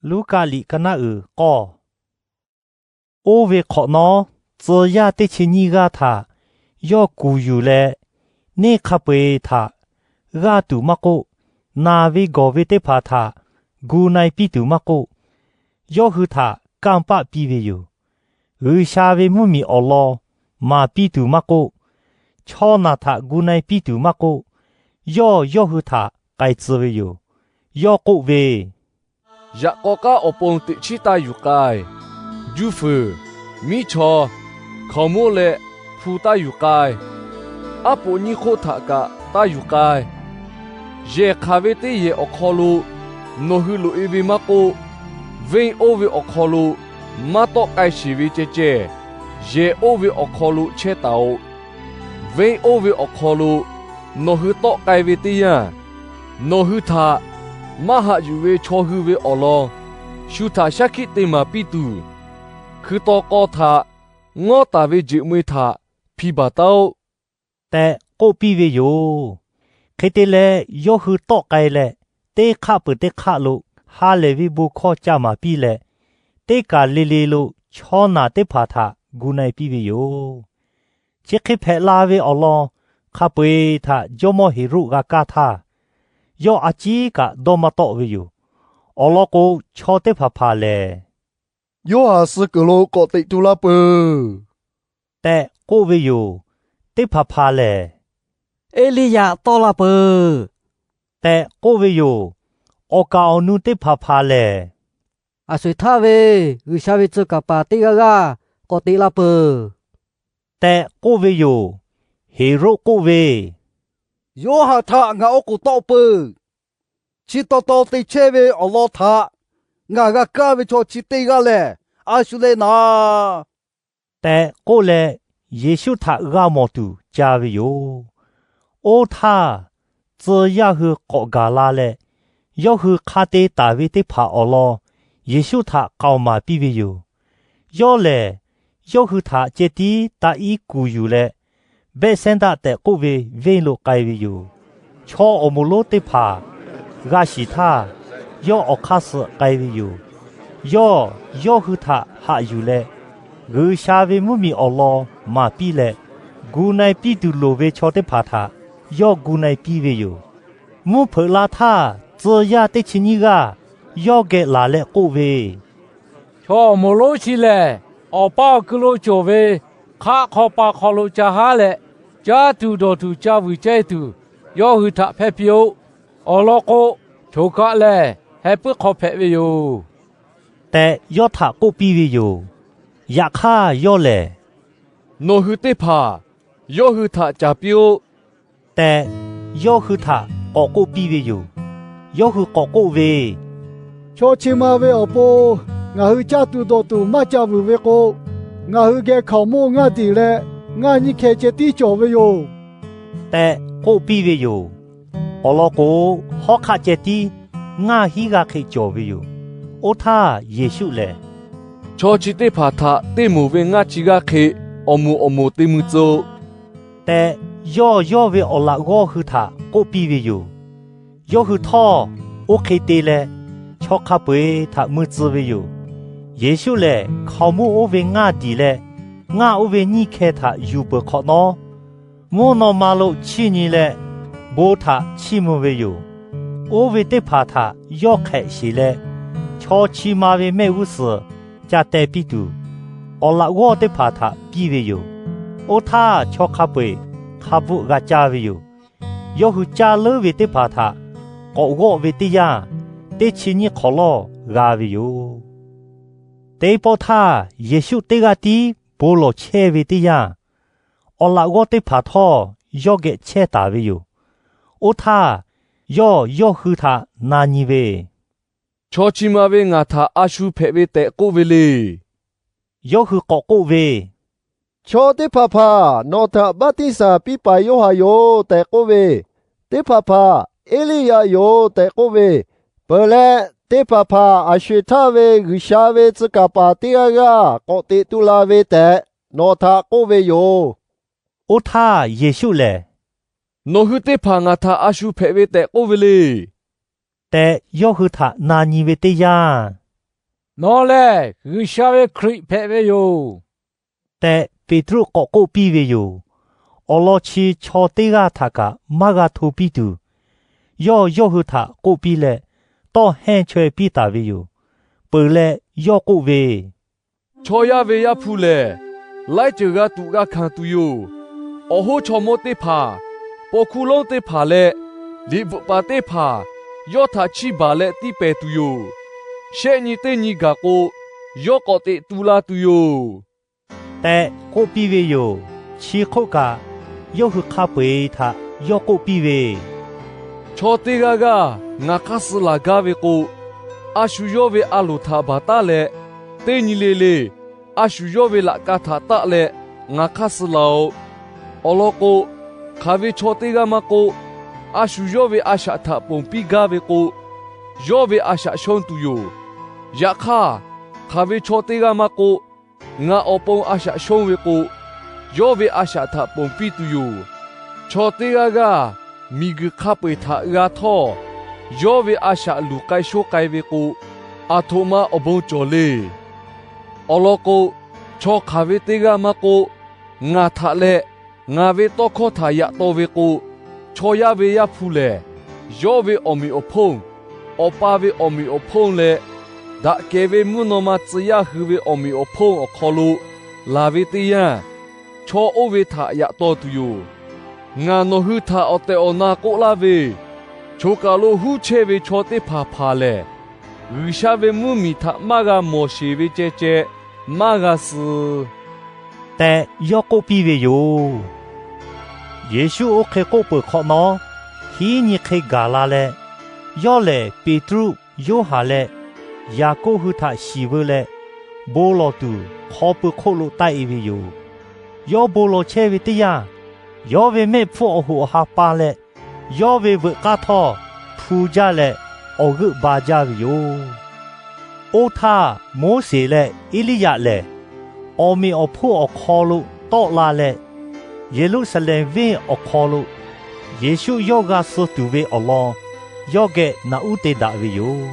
Luˉkaꞈ liꞈ ka naˆ uiˍ k'awˇ. Oˇ ve hk'awꞈ nawˉ, tcuh yaˇ teˇ chi nyiˇ g'aˇ htaꞈ yawˇ kuˬ yuˬ leh, neˇ hk'a peu-eˬ htaꞈ g'aˇ tuˬ maˇ k'oˆ, naˬ ve gawˬ ve teˇ hpaˍ htaꞈ gu na-e piˇ tuˬ maˇ k'oˆ, yawˇ hui htaꞈ kanˇ paˆ piˇ ve yoˬ. G'uiˬsha ve mvuhˇ miˬ awˬ lawn maˍ piˇ tuˬ maˇ k'oˆ, chaw naˬ htaꞈ gu na-e piˇ tuˬ maˇ k'oˆ, yawˇ yawˇ hui htaꞈ k'ai tcuh ve yoˬ. Yawˇ k'oˆ ve, Yaꞈ k'aw k'aˉ awˬ pon teꞈ chiˉ taˇ yuˬ k'ai. Juˇ fuiˍ, miˉ chaw, hkaoˍmonˇ leh hpu taˇ yuˬ k'ai. Aˉ poꞈ nyiˇ hk'oˆ htaꞈ kaꞈ taˇ yuˬ k'ai. Yehˬ hk'aˬ ve teˇ yehˬ awˬ hk'aw lo nawˬ hui loꞈ-e ve maˇ k'oˆ, venˇ oˇ ve awˬ hk'aw lo maˇ tawˆ k'ai sheˍ ve ceh ceh, yehˬ oˇ ve awˬ hk'aw lo chehˇ taˍ-oꞈ. Venˇ oˇ ve awˬ hk'aw lo nawˬ hui tawˆ k'ai ve teˇ yanˇ, nawˬ hui htaꞈ maˇ haꞈ yuˬ ve chaw hui ve awˬ lawn shu htaꞈ shaˉ hkiˆ te maˍ piˇ tuˬ, hkui taw k'aw htaꞈ ngawˉ taˍ ve jeuꞈ meu-e htaꞈ hpi baˬ taˉ-oˆ tehꞈ k'oˆ piˇ ve yoˬ. Hk'e te leh, yawˇ hui tawˆ k'ai leh, teˇ hk'aˆ peuˬ teˇ hk'aˆ lo ha lehˬ ve bon hkawˇ ca maˍ piˇ leh, teˇ kaˬ le le lo chaw naˬ teˇ hpaˍ htaꞈ gu na-e piˇ ve yoˬ. Chi hk'e hpehꞈ la ve awˬ lawn hk'a peu-eˬ htaꞈ jawˇmawˇ Heˍroˆ g'a kaˇ htaˇ, yawˇ a ciˉ kaꞈ dawˇ maˇ tawˆ ve yoˬ. Awˬ lawn k'o, chaw teˇ hpaˍ hpaˍ lehˬ, Yoˇhanˬ suh kuiˬ lo k'awꞈ teꞈ tu la peuˬ tehꞈ k'oˆ ve yoˬ. Teˇ hpaˍ hpaˍ lehˬ, Eˇliˇyaꞈ tawˆ la peuˬ tehꞈ k'oˆ ve yoˬ. Awˬ kaˍ awˬ nu teˇ hpaˍ hpaˍ lehˬ, Aˬ sho-eˬ htaˇ ve G'uiˬsha ve tcuh kaˍ paˍ teˇ g'aˇ g'aˇ k'awꞈ teꞈ la peuˬ tehꞈ k'oˆ ve yoˬ. Heˍroˆ k'oˆ ve, Yoˇhanˬ htaꞈ ngaˬ oˇ k'oˍ tawˆ peuˬ. Chi taw taw te chehˇ ve awˬ lawn htaꞈ ngaˬ g'a kaˇ ve chaw chi teˇ g'aˇ lehˬ, a shu leh naˍ tehꞈ k'oˆ leh, Yeˍsuˆ htaꞈ g'a mawˬ tuˬ ca ve yoˬ. Oˇ htaˇ, tcuh yaˇ hui k'awꞈ gaˬ la leh, yawˇ hui hk'a te taˍ ve teˇ hpaˍ awˬ lawn Yeˍsuˆ htaꞈ k'aoˍ maˍ piˇ ve yoˬ. Yawˇ lehˬ, yawˇ hui htaꞈ ceh tiˉ taꞈ iˉ kuˬ yuˬ leh, Behˇsehˇdaˆ tehꞈ k'oˆ ve venˇ lo k'ai ve yoˬ. Chaw awˬ moˍ lonˉ teˇ hpaˍ g'a shiˍ htaˇ, yawˇ awˬ hk'aˇ suh k'ai ve yoˬ. Yawˇ yawˇ hui htaꞈ haꞈ yuˬ leh, G'uiˬsha ve mvuhˇ miˬ awˬ lawn maˍ piˇ leh, gu na-e piˇ tuˬ loˍ ve chaw teˇ hpaˍ htaꞈ yawˇ gu na-e piˇ ve yoˬ. Mvuhˇ hpeuꞈ la htaˇ, tcuh yaˇ teˇ chi nyiˇ g'aˇ yawˇ geh laˬ leh k'oˆ ve, Chaw awˬ moˍ lonˉ chi lehˬ, awˬ paˇ awˬ kui lo cawˬ ve hk'aˆ hk'aw pa hk'aw lo ca haˉ leh, caˇ tuˬ dawˬ tuˬ ca vuiˬ cehˇ tuˬ, yawˇ hui htaꞈ hpehˇ piˇ-oˆ. Awˬ lawn k'o, choˬ kaꞈ lehˬ heh puiˉ hk'aw hpehꞈ ve yoˬ tehꞈ, yawˇ htaꞈ k'oˆ piˇ ve yoˬ. Yaꞈ hk'aˇ yawˇ lehˬ, Nawˬ hui teˇ hpaˍ yawˇ hui htaꞈ caˍ piˇ-oˆ tehꞈ, yawˇ hui htaꞈ k'awꞈ k'oˆ piˇ ve yoˬ. Yawˇ hui k'awꞈ k'oˆ ve, Chaw chi ma ve awˬ pon ngaˬ hui caˇ tuˬ dawˬ tuˬ maˇ ca vuiˬ ve k'o, ngaˬ hui geh hkaoˍ monˇ ngaˇ diˬ leh ngaˇ nyiˇ hkeh ceh tiˉ cawˬ ve yoˬ tehꞈ k'oˆ piˇ ve yoˬ. Awˬ lawn k'o, hawˉ hk'aˆ ceh tiˉ ngaˇ hinˉ g'aˇ hk'e cawˬ ve yoˬ. Oˇ htaˇ Yeˍsuˆ lehˬ, Chaw chi teˇ hpaˍ htaꞈ teˇ moˍ ve ngaˇ chi g'aˇ hk'e awˬ moˍ awˬ moˍ te mui tcuh-oꞈ tehꞈ, yawˇ yawˇ ve awˬ laꞈ g'awˇ hui htaꞈ k'oˆ piˇ ve yoˬ. Yawˇ hui htawˇ oˇ hk'e te leh, chaw hk'a peu-eˬ htaꞈ mui tcuh ve yoˬ. Yeˍsuˆ lehˬ, hkaoˍmonˇ oˇ ve ngaˇ diˬ leh ngaˇ oˇ ve nyiˇ hkeh htaꞈ yuˬ peuˬ hk'awꞈ nawˉ, mvuhˇ naw ma lo chiˇ nyi leh bon htaꞈ chiˇ mvuh ve yoˬ. Oˇ ve teˇ hpaˍ htaꞈ yawˇ hk'ehꞈ sheˬ leh, chaw chi ma ve mehˆ g'uˇ suhˍ ca teh piˇ tuˬ, awˬ laꞈ g'awˇ teˇ hpaˍ htaꞈ piˇ ve yoˬ. Oˇ htaˇ, chaw hk'a peu-eˬ hk'a bvuhˆ g'a caˇ ve yoˬ. Yawˇ hui caˇ leuˉ ve teˇ hpaˍ htaꞈ k'awꞈ g'awˆ ve teˇ yanˇ, teˇ chi nyiˇ hk'awꞈ lawˇ g'a ve yoˬ. Teˇ pawˆ htaˇ, Yeˍsuˆ teˇ g'aˇ tiˉ bon lawˬ chehˇ ve teˇ yanˇ, awˬ laꞈ g'awˇ teˇ hpaˍ htawˇ yawˇ geh chehˇ taˍ ve yoˬ. Oˇ htaˇ, yawˇ yawˇ hui htaꞈ na nyi ve, Chaw chi ma ve ngaˬ htaꞈ a shu hpehꞈ ve tehꞈ k'oˆ ve le. Yawˇ hui k'awꞈ k'oˆ ve, Chaw teˇ hpaˍ hpaˍ nawˬ htaꞈ baˆtiˆsaˬ piˇ paˍ Yoˇhanˬ yoˬ tehꞈ k'oˆ ve, teˇ hpaˍ hpaˍ Eˇliˇyaꞈ yoˬ tehꞈ k'oˆ ve, peuˬ leh teˇ hpaˍ hpaˍ aˬ sho-eˬ htaˇ ve G'uiˬsha ve tcuh kaˍ paˍ teˇ g'aˇ g'aˇ k'awꞈ teꞈ tu la ve tehꞈ nawˬ htaꞈ k'oˆ ve yoˬ. Oˇ htaˇ Yeˍsuˆ lehˬ, Nawˬ hui teˇ hpaˍ ngaˬ htaꞈ a shu hpehꞈ ve tehꞈ k'oˆ ve le tehꞈ, yawˇ hui htaꞈ na nyi ve teˇ yanˇ, Nawˬ lehˬ G'uiˬsha ve Hkriꞈ hpehꞈ ve yoˬ tehꞈ, Peˍtruˆ k'awꞈ k'oˆ piˇ ve yoˬ. Awˬ lawn chi chaw teˇ g'aˇ htaꞈ kaꞈ maˇ g'a hto piˇ tuˬ, yawˇ yawˇ hui htaꞈ k'oˆ piˇ leh, tawˇ hehnˇ chaweh piˇ taˍ ve yoˬ. Peuˬ leh yawˇ k'oˆ ve, Chaw yaˇ ve Yaˇ hpu lehˬ, laiˉ ceuˬ g'a tuꞈ g'a hkanˍ tuˬ yoˬ. Awˬ hoˉ chaw mawˇ teˇ hpaˍ, paw hkuˇ lonˉ teˇ hpaˍ leh liꞈ bvuhꞈ paˍ teˇ hpaˍ yawˇ htaꞈ chiˇ baˬ leh tiˇ pehˍ tuˬ yoˬ. Shehˆ nyi teˇ nyi gaˬ k'o, yawˇ k'awꞈ teꞈ tu la tuˬ yoˬ tehꞈ k'oˆ piˇ ve yoˬ. Chi hk'oˆ kaꞈ, yawˇ hui hk'a peu-eˬ htaꞈ yawˇ k'oˆ piˇ ve, Chaw teˇ g'aˇ g'aˇ ngaˬ hk'aˇ suh laˬ gaˇ ve k'o, a shu yawˇ ve a loˍ htaꞈ baˬ taˉ leh, teˇ nyi le le a shu yawˇ ve laꞈ ka htaꞈ taˆ leh ngaˬ hk'aˇ suh laˬ-oꞈ. Awˬ lawn k'o, hk'aˬ ve chaw teˇ g'aˇ maˇ k'oˆ, a shu yawˇ ve a shaꞈ htaꞈ ponˬ piˇ gaˇ ve k'o, yawˇ ve a shaꞈ shonˇ tuˬ yoˬ. Yaꞈ hk'aˇ, hk'aˬ ve chaw teˇ g'aˇ maˇ k'oˆ, ngaˬ awˬ pon a shaꞈ shonˇ ve k'o, yawˇ ve a shaꞈ htaꞈ ponˬ piˇ tuˬ yoˬ. Chaw teˇ g'aˇ g'aˇ miˬguiˬ hk'a peu-eˬ htaꞈ g'a htawˇ, yawˇ ve a shaꞈ luˬ k'ai shoˇ k'ai ve k'o, aˬ htoꞈ ma awˬ bon cawˬ le. Awˬ lawn k'o, chaw hk'aˬ ve teˇ g'aˇ maˇ k'oˆ, ngaˬ htaꞈ leh ngaˬ ve tawˇ hkawˇ htaꞈ yaꞈ taw ve k'o, chaw yaˇ ve Yaˇ hpu lehˬ, yawˇ ve awˬ meꞈ awˬ hponˇ, Awˬ pa ve awˬ meꞈ awˬ hponˇ leh, daꞈ kehˬ ve mvuhˇ naw ma tcuh yaˇ hui ve awˬ meꞈ awˬ hponˇ awˬ hk'aw lo laˬ ve teˇ yanˇ, chaw oˇ ve htaꞈ yaꞈ taw tuˬ yoˬ. Ngaˬ nawˬ hui htaꞈ awˬ tehˬ awˬ na k'oˆ laˇ ve, choˬ kaˬ lo huˉ chehˇ ve chaw teˇ hpaˍ hpaˍ lehˬ, G'uiˬsha ve mvuhˇmiˬ htaꞈ maˇ g'a mawˬ sheˍ ve ceh ceh maˇ g'a suh tehꞈ yawˇ k'oˆ piˇ ve yoˬ. Yeˍsuˆ oˇ hk'e k'oˆ peuˬ hk'awꞈ nawˉ, hiˉ nyi hk'e gaˬ la leh, yawˇ lehˬ Peˍtruˆ, Yoˇhanˬ leh Yaˍkoˆ hui htaꞈ shiˍ veu leh, bon lawˬ tuˬ hk'aw pui hk'oˆ lo taˆ-e ve yoˬ. Yawˇ bon lawˬ chehˇ ve teˇ yanˇ, yawˇ ve mehˆ hpfuhˇ awˬ hoꞈ awˬ ha pa leh, yawˇ ve veuꞈ k'aˇ htawˇ hpu jaˇ leh awˬ g'euˆ ba jaˇ ve yoˬ. Oˇ htaˇ, Moˉseˍ leh Eˇliˇyaꞈ lehˬ, awˬ meꞈ awˬ hponˇ awˬ hk'aw lo tawˆ la leh, Yeˍruˆsaˍlehnˍ venˇ awˬ hk'aw lo Yeˍsuˆ yawˇ g'a suh tuˬ ve awˬ lawn yawˇ geh naꞈ uˉ te daꞈ ve yoˬ.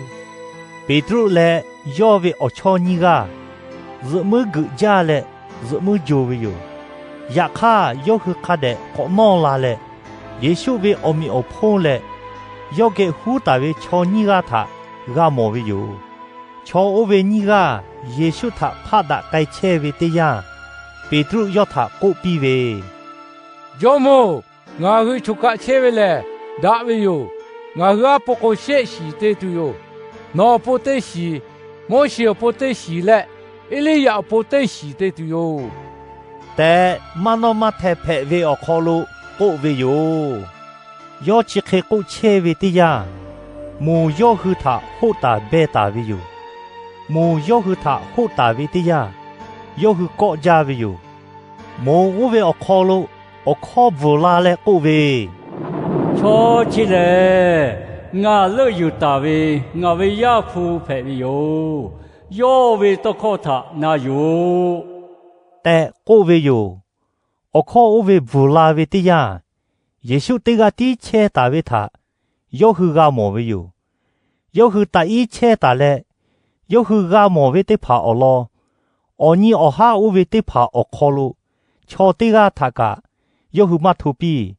Peˍtruˆ leh yawˇ ve awˬ chawˇ nyiˇ g'aˇ zuhꞈ muiˉ geuꞈ jaˇ leh zuhꞈ muiˉ jo ve yoˬ. Yaꞈ hk'aˇ, yawˇ hui hk'a dehꞈ k'awꞈ nawˇ la leh, Yeˍsuˆ ve awˬ meꞈ awˬ hponˇ leh yawˇ geh huˉ taˍ ve chaw nyiˇ g'aˇ htaꞈ g'a mawˬ ve yoˬ. Chaw oˇ ve nyiˇ g'aˇ Yeˍsuˆ htaꞈ hpaˆ daꞈ k'ai chehˇ ve teˇ yanˇ, Peˍtruˆ yawˇ htaꞈ k'oˆ piˇ ve, Jawˇmawˇ-oˬ, ngaˬ hui choˬ kaꞈ chehˇ ve lehˬ daꞈ ve yoˬ. Ngaˬ hui aˉ po k'o shehˆ shiˍ te tuˬ yoˬ. Nawˬ awˬ pon teˇ shiˍ, Moˉseˍ awˬ pon teˇ shiˍ leh Eˇliˇyaꞈ awˬ pon teˇ shiˍ te tuˬ yoˬ tehꞈ, maˇ nawˇ maˇ hteh hpehꞈ ve awˬ hk'aw lo k'oˆ ve yoˬ. Yawˇ chi hk'e k'oˆ chehˇ ve teˇ yanˇ, moˬ yawˇ hui htaꞈ hoˆ taˍ beh taˍ ve yoˬ. Moˬ yawˇ hui htaꞈ hoˆ taˍ ve teˇ yanˇ, yawˇ hui kawˆ jaˇ ve yoˬ. Moˬ oˇ ve awˬ hk'aw lo awˬ hkawˇ bvuhˬ la leh k'oˆ ve, Chaw chi lehˬ, ngaˬ leuˆ yuˬ taˍ ve ngaˬ ve Yaˇ hpu hpehꞈ ve yoˬ. Yawˇ ve tawˇ hkawˇ htaꞈ na yuˬ-oꞈ tehꞈ k'oˆ ve yoˬ. Awˬ hkawˇ oˇ ve bvuhˬ la ve teˇ yanˇ, Yeˍsuˆ teˇ g'aˇ tiˉ chehˇ taˍ ve htaꞈ yawˇ hui g'a mawˬ ve yoˬ. Yawˇ hui taꞈ iˉ chehˇ taˍ leh, yawˇ hui g'a mawˬ ve teˇ hpaˍ awˬ lawn, awˬ nyi awˬ haˉ oˇ ve teˇ hpaˍ awˬ hk'aw lo chaw teˇ g'aˇ htaꞈ kaꞈ yawˇ hui maˇ hto piˇ.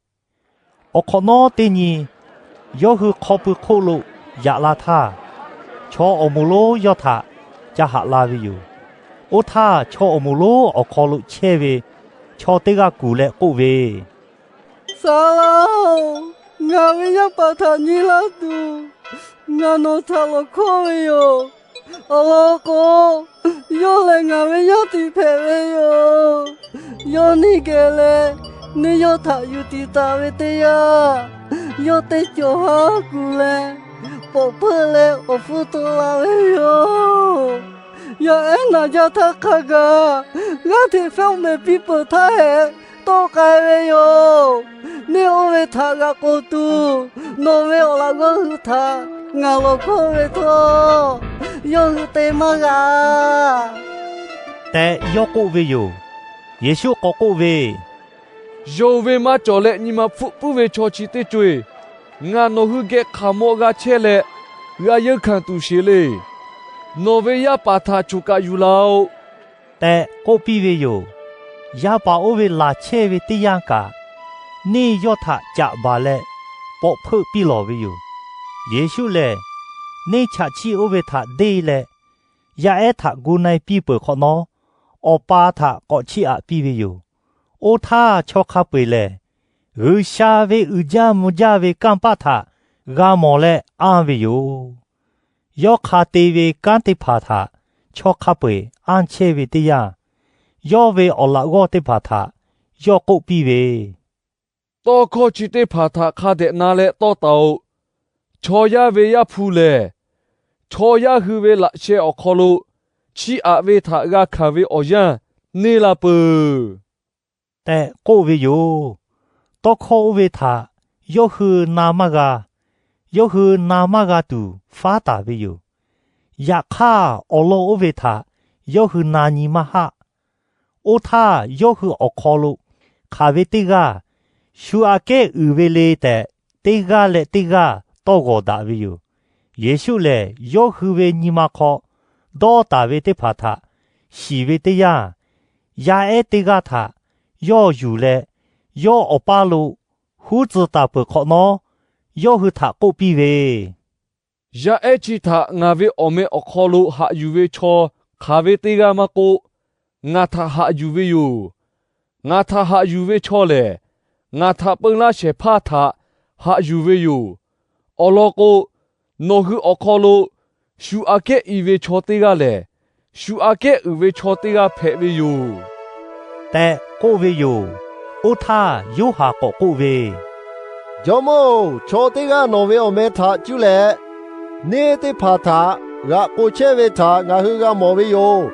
Awˬ hk'awꞈ nawˉ teˇ nyi yawˇ hui hk'aw pui hk'oˆ lo yaꞈ la htaˇ, chaw awˬ moˍ lonˉ yawˇ htaꞈ ca haꞈ la ve yoˬ. Oˇ htaˇ, chaw awˬ moˍ lonˉ awˬ hk'aw lo chehˇ ve chaw teˇ g'aˇ kuˬ leh k'oˆ ve, Saˍ laꞈ-oˬ, ngaˬ ve yaˇ paˍ htaꞈ nyi laˇ tuˬ ngaˬ nawˬ htaꞈ lawˬ hkawˇ ve yoˬ. Awˬ lawn k'o, yawˇ lehˬ ngaˬ ve yaˇ tiꞈ hpehꞈ ve yoˬ. Yawˇ neˇ geh leh neˇ yawˇ htaꞈ yuˬ tiꞈ taˍ ve teˇ yanˇ, yawˇ teˇ cawˬ haˉ kuˬ leh, pawꞈ peuˆ leh awˬ hpfuhˇ to la ve yoˬ. Yaˇ ehˉ naˬ jaˇ htaˇ hk'a gaˬ g'aˇ hteꞈ fawˉ mehˍ piˇ peuˬ htaˇ hehꞈ tawˆ k'ai ve yoˬ. Neˇ oˇ ve htaꞈ g'aꞈ k'oˬ tuˬ, nawˬ ve awˬ laꞈ g'awˇ hui htaꞈ ngaˬ lawˬ hkawˇ ve htawˇ, yawˇ hui te maˇ g'a tehꞈ yawˇ k'oˆ ve yoˬ. Yeˍsuˆ k'awꞈ k'oˆ ve, Yonˍ ve maˇ cawˬ leh nyi ma hpfuhˆ puiˉ ve chaw chi teˇ co-eˬ, ngaˬ nawˬ hui geh hk'aˬ maw g'a chehˇ leh g'a yeunˇ hkanˍ tuˬ sheˍ le. Nawˬ ve yaˇ paˍ htaꞈ choˬ kaꞈ yuˬ laˬ-oꞈ tehꞈ k'oˆ piˇ ve yoˬ. Yaˇ paˍ oˇ ve laˬ chehˇ ve teˇ yanˇ kaꞈ, neˇ yawˇ htaꞈ caꞈ baˬ leh pawꞈ hpeuˆ piˇ lawˬ ve yoˬ. Yeˍsuˆ lehˬ, neˇ chaꞈ chiˆ oˇ ve htaꞈ deˇ leh, yaˇ ehˉ htaꞈ gu na-e piˇ peuˬ hk'awꞈ nawˉ, awˬ pa htaꞈ k'awꞈ chiˇ aꞈ piˇ ve yoˬ. Oˇ htaˇ, chaw hk'a peu-eˬ lehˬ, G'uiˬsha ve uiˍ jaˇ mvuh jaˇ ve kanˇ paˆ htaꞈ g'a mawˬ leh anˇ ve yoˬ. Yawˇ hk'a te ve kanˉ teˇ hpaˍ htaꞈ chaw hk'a peu-eˬ anˇ chehˇ ve teˇ yanˇ, yawˇ ve awˬ laꞈ g'awˇ teˇ hpaˍ htaꞈ yawˇ k'oˆ piˇ ve, Tawˇ hkawˇ chi teˇ hpaˍ htaꞈ hk'a dehꞈ na leh tawˇ taˍ-oꞈ. Chaw yaˇ ve Yaˇ hpu lehˬ, chaw yaˇ hui ve laꞈ sheh awˬ hk'aw lo chiˇ aꞈ ve htaꞈ g'a hkanˍ ve awˬ yanˇ neˇ la peuˬ tehꞈ k'oˆ ve yoˬ. Tawˇ hkawˇ oˇ ve htaꞈ yawˇ hui na maˇ g'a. Yawˇ hui na maˇ g'a tuˬ faˉ taˍ ve yoˬ. Yaꞈ hk'aˇ, awˬ lawn oˇ ve htaꞈ yawˇ hui na nyi maˇ haˆ. Oˇ htaˇ, yawˇ hui awˬ hk'aw lo hk'aˬ ve teˇ g'aˇ shu aꞈ kehˉ uiˍ ve le tehꞈ, teˇ g'aˇ leh teˇ g'aˇ tawˇ g'awˬ daꞈ ve yoˬ. Yeˍsuˆ lehˬ, yawˇ hui ve nyi ma hk'aw dawˇ taˍ ve teˇ hpaˍ htaꞈ shiˍ ve teˇ yanˇ, yaˇ ehˉ teˇ g'aˇ htaꞈ yawˇ yuˬ leh, yawˇ awˬ paˇ lo huˉ tcuh taˍ peuˬ hk'awꞈ nawˉ, yawˇ hui htaꞈ k'oˆ piˇ ve, Yaˇ ehˉ chi htaꞈ ngaˬ ve awˬ meh awˬ hk'aw lo haꞈ yuˬ ve chaw hk'aˬ ve teˇ g'aˇ maˇ k'oˆ, ngaˬ htaꞈ haꞈ yuˬ ve yoˬ. Ngaˬ htaꞈ haꞈ yuˬ ve chaw lehˬ, ngaˬ htaꞈ peu laˇ shehˍ hpaˇ htaꞈ haꞈ yuˬ ve yoˬ. Awˬ lawn k'o, nawˬ hui awˬ hk'aw lo shu aꞈ kehˉ i ve chaw teˇ g'aˇ lehˬ, shu aꞈ kehˉ uiˍ ve chaw teˇ g'aˇ hpehꞈ ve yoˬ tehꞈ k'oˆ ve yoˬ. Oˇ htaˇ Yoˇhanˬ k'awꞈ k'oˆ ve, Jawˇmawˇ-oˬ, chaw teˇ g'aˇ nawˬ ve awˬ meh htaꞈ cuˇ leh neˇ teˇ hpaˍ htaꞈ g'aꞈ k'o chehˇ ve htaꞈ ngaˬ hui g'a mawˬ ve yoˬ.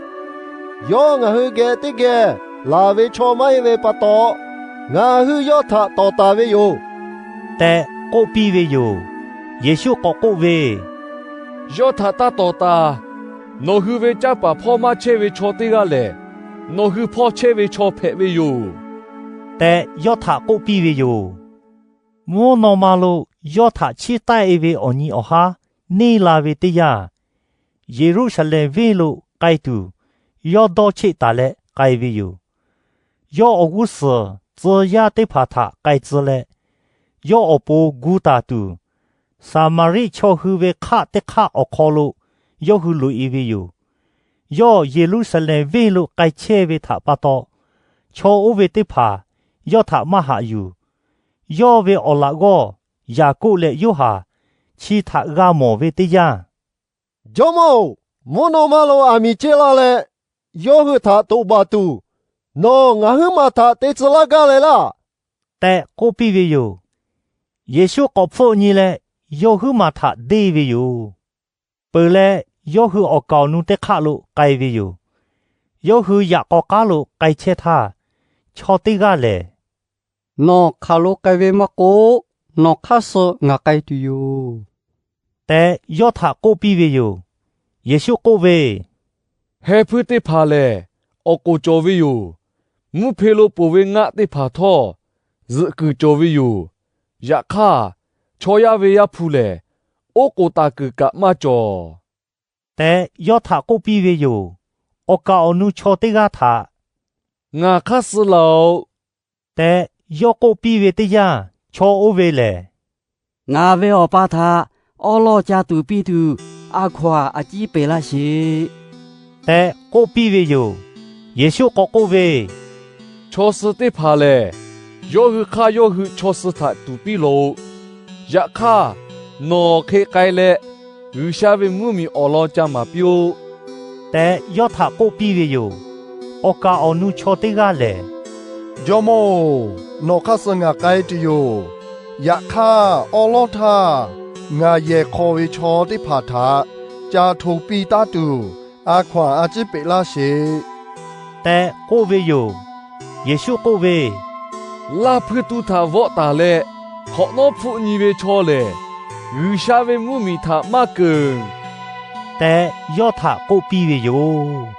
Yawˇ ngaˬ hui geh teˇ geh laˬ ve chaw maˇ heˆ ve pa taw, ngaˬ hui yawˇ htaꞈ tawˍ taˍ ve yoˬ tehꞈ k'oˆ piˇ ve yoˬ. Yeˍsuˆ k'awꞈ k'oˆ ve, Yawˇ htaꞈ taˇ tawˍ taˍ. Nawˬ hui ve canˇ paˍ hpawˇ maˇ chehˇ ve chaw teˇ g'aˇ lehˬ, nawˬ hui hpawˇ chehˇ ve chaw hpehꞈ ve yoˬ tehꞈ yawˇ htaꞈ k'oˆ piˇ ve yoˬ. Mvuhˇ naw ma lo yawˇ htaꞈ chiˇ taˆ-e ve awˬ nyi awˬ haˉ neˇ la ve teˇ yanˇ, Yeˍruˆsaˍlehnˍ venˇ lo k'ai tuˬ yawˇ dawˇ cheˆ taˍ leh k'ai ve yoˬ. Yawˇ awˬ g'uˇ suhˍ tcuh yaˇ teˇ hpaˍ htaꞈ k'ai tcuh leh, yawˇ awˬ pon gu taˍ tuˬ, Saˍmaˍriˆ chaw hui ve hk'aˆ teˇ hk'aˆ awˬ hk'aw lo yawˇ hui loꞈ-e ve yoˬ. Yawˇ Yeˍruˆsaˍlehnˍ venˇ lo k'ai chehˇ ve htaꞈ pa taw, chaw oˇ ve teˇ hpaˍ yawˇ htaꞈ maˇ haꞈ yuˬ. Yawˇ ve awˬ laꞈ g'awˇ Yaˍkoˆ leh Yoˇhanˬ chi htaꞈ g'a mawˬ ve teˇ yanˇ, Jawˇmawˇ-oˬ, mvuhˇ naw ma lo aˬ miˍ ceh la leh yawˇ hui htaꞈ toꞈ baˬ tuˬ, nawˬ ngaˬ huiˉ maˬ htaꞈ te tcuh laˇ gaˇ leh laˇ tehꞈ k'oˆ piˇ ve yoˬ. Yeˍsuˆ k'awꞈ hpfuhˆ nyi leh, yawˇ huiˉ maˬ htaꞈ deˇ ve yoˬ. Peuˬ leh, yawˇ hui awˬ kaˍ awˬ nu teˇ hk'aˆ lo k'ai ve yoˬ. Yawˇ hui yaꞈ k'aw k'aˉ lo k'ai chehˇ htaˇ, chaw teˇ g'aˇ lehˬ, Nawˬ hk'aˬ lo k'ai ve maˇ k'oˆ, nawˬ hk'aˇ suh ngaˬ k'ai tuˬ yoˬ tehꞈ, yawˇ htaꞈ k'oˆ piˇ ve yoˬ. Yeˍsuˆ k'oˆ ve, Heh hpuiˇ teˇ hpaˍ lehˬ, awˬ k'oˍ cawˬ ve yoˬ. Mvuhˇ hpe lo poˬ ve ngaˆ teˇ hpaˍ htawˇ, zuhꞈ kuiˬ cawˬ ve yoˬ. Yaꞈ hk'aˇ, chaw yaˇ ve Yaˇ hpu lehˬ, oˉ k'oˍ taˍ kuiˬ kaꞈ maˇ cawˬ tehꞈ, yawˇ htaꞈ k'oˆ piˇ ve yoˬ. Awˬ kaˍ awˬ nu chaw teˇ g'aˇ htaꞈ, Ngaˬ hk'aˇ suh laˬ-oꞈ tehꞈ, yawˇ k'oˆ piˇ ve teˇ yanˇ, chaw oˇ ve lehˬ, Ngaˬ ve awˬ pa htaꞈ awˉ lawˇ ca tuˍ piˇ tuˬ, a hkaw-anˬ a ciˉ peꞈ laˇ sheˍ tehꞈ k'oˆ piˇ ve yoˬ. Yeˍsuˆ k'awꞈ k'oˆ ve, Chaw suh teˇ hpaˍ lehˬ, yawˇ hui hk'aˇ yawˇ hui chaw suh htaꞈ tuˍ piˇ lawˬ-oꞈ. Yaꞈ hk'aˇ, nawˬ hk'e k'ai leh G'uiˬsha ve mvuhˇmiˬ awˬ lawn ca maˍ piˇ-oˆ tehꞈ, yawˇ htaꞈ k'oˆ piˇ ve yoˬ. Awˬ kaˍ awˬ nu chaw teˇ g'aˇ lehˬ, Jawˇmawˇ-oˬ, nawˬ hk'aˇ suh ngaˬ k'ai tuˬ yoˬ. Yaꞈ hk'aˇ, awˉ lawˉ htaˇ ngaˬ yehˬ hk'aw ve chaw teˇ hpaˍ htaꞈ ca hto piˇ taˉ tuˬ, a hkaw-anˬ a ciˉ peꞈ laˇ sheˍ tehꞈ k'oˆ ve yoˬ. Yeˍsuˆ k'oˆ ve, Laˇ hpuiˇ tu htaꞈ vawˆ taˍ leh hk'awꞈ nawˉ hpfuhˆ nyi ve chaw lehˬ, G'uiˬsha ve mvuhˇmiˬ htaꞈ maˇ keunˍ tehꞈ, yawˇ htaꞈ k'oˆ piˇ ve yoˬ.